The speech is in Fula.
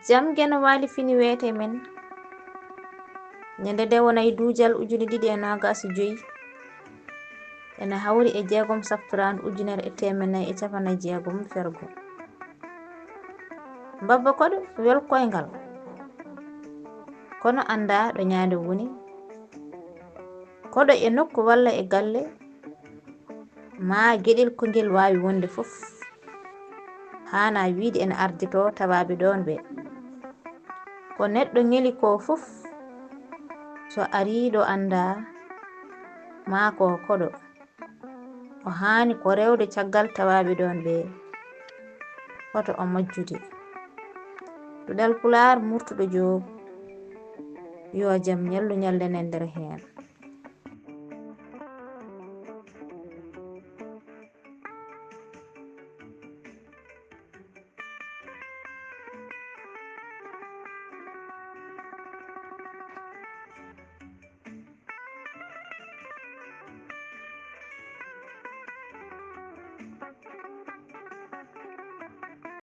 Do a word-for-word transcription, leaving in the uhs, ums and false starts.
Jam Geno Waali Fini weete men. Ñande nde wonay duujal ujune ɗiɗi e noogas e joy, ene hawri e jeegom safturaandu ujunere e teemeɗɗe nayi e capanɗe jeegom fergo. Mbabba koɗo wel koyngal, kono anndaa ɗo ñaande woni. Koɗo e nokku walla e galle, maa geɗel ko ngel waawi wonde fof, haanaa wiyde ene arditoo tawaaɓe ɗoon ɓe. Ko neɗɗo ñeli ko fof, so arii ɗo anndaa, maa ko koɗo. O haani ko rewde caggal tawaaɓe ɗoon ɓe, hoto o majjude. Duɗal Pulaar, Murtuɗo Joob, yo jam ñallu ñallen e nder heen.